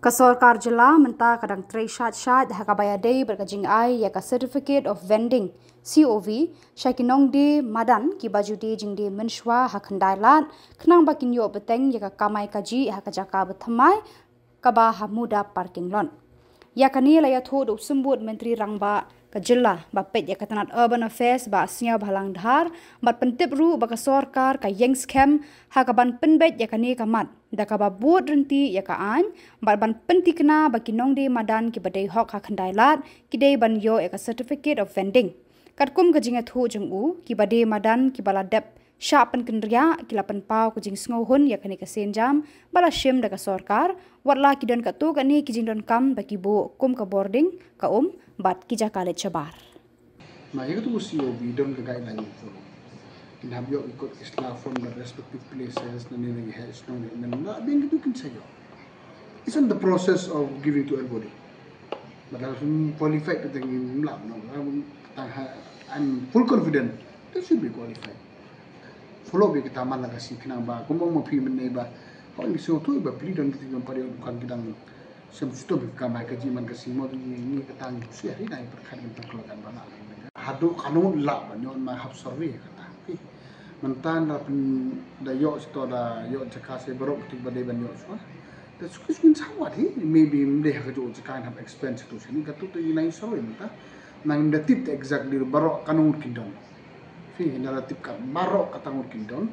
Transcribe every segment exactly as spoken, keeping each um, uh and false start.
Ka sorkar jylla mynta ka dang trei shait shait ha kaba ïadei bad ka jingai ïa ka Certificate of Vending, C O V, sha ki nongdie madan kiba ju die jingdie mynshuwa ha Khyndai Lad, khnang ba kin ïoh bteng ïa ka kamai kajih ha ka jaka bathymmai kaba ha Muda parking lot. Ïa kane la ïathuh da u Symbud Myntri Rangbah ka jylla ba peit ïa ka tnat Urban Affairs, Bah Sniawbhalang Dhar, bad pyntip ruh ba ka sorkar ka ïeng skhem ha kaban pynbeit ïa kane ka mat da kaba bud ryntih ïa ka aiñ bad ban pynthikna ba ki nongdie madan kiba dei hok ha Khyndai Lad ki dei ban ïoh ïa ka Certificate of Vending. Katkum ka jingïathuh jong u, kiba die madan kiba la dep shah pynkynriah ki la pynpaw ka jingsngewhun ïa kane ka sienjam ba la shim da ka sorkar, wat la ki don katto katne ki jingdonkam ba ki buh kum ka bording, ka um bad ki jaka leit shabar. Ma ïa katu ka C O V don ka guideline to. Kin hap ïoh ki kot ki sla from the respective places, na ne ne ha shnong ne men la biang kitu kin sa ïoh. It's in the process of giving to everybody. But I'm qualified to think in lam no. I'm, I'm full confident they should be qualified. Follow bi kita man la ka si khnang ba kumba ma phi men ne ba. Hoi ni so tu ba pli don kita jong pari kan kidang sem stom ka mai ka ji man ka si mo ni ka tang si hari dai per khat kan per kan ba la. Hadu kanu la ba nyon ma hap survey kata. Phi. Mynta da pyn da ïoh sto da ïoh jaka se barok tu ba dei ban ïoh swa. Da suki suki sa wat hi maybe mde ha ka jo jaka hap expense tu sini katu tu nai survey mynta. Nang da tip exactly barok kanu kin don. Phi na da tip ka barok kata ngut kin don.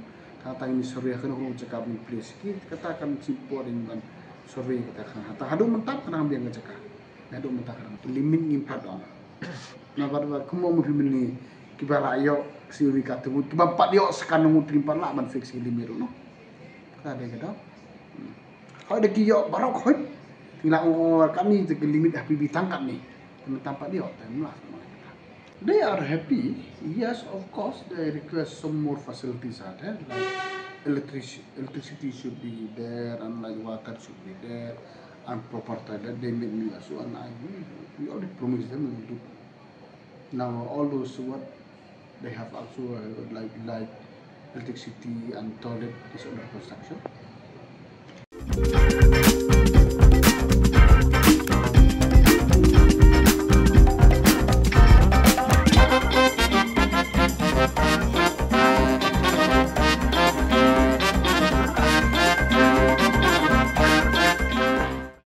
Kata ini survey kanu kanu jaka bin place ki kata kan si por in ban survey kata kan. Hata hadu mynta kan biang jaka. Hadu mynta kan limit ngim pat on. Na bad ba kumba mu phi mini kiba la ïoh si wi ka tu kiba pat ïoh sekan ngut ngim pat la ban fix ki limit no. Kata dei kata. Hoi da ki ïoh barok hoi. Ti la ong kami te ki limit happy bi tangkat ni. Mynta pat ïoh te mlah. They are happy. Yes, of course, they request some more facilities are there, like electric, electricity should be there, and like water should be there, and proper toilet. They made me also, and I, we, we already promised them we will do. Now all those what they have also uh, like like electricity and toilet is under construction.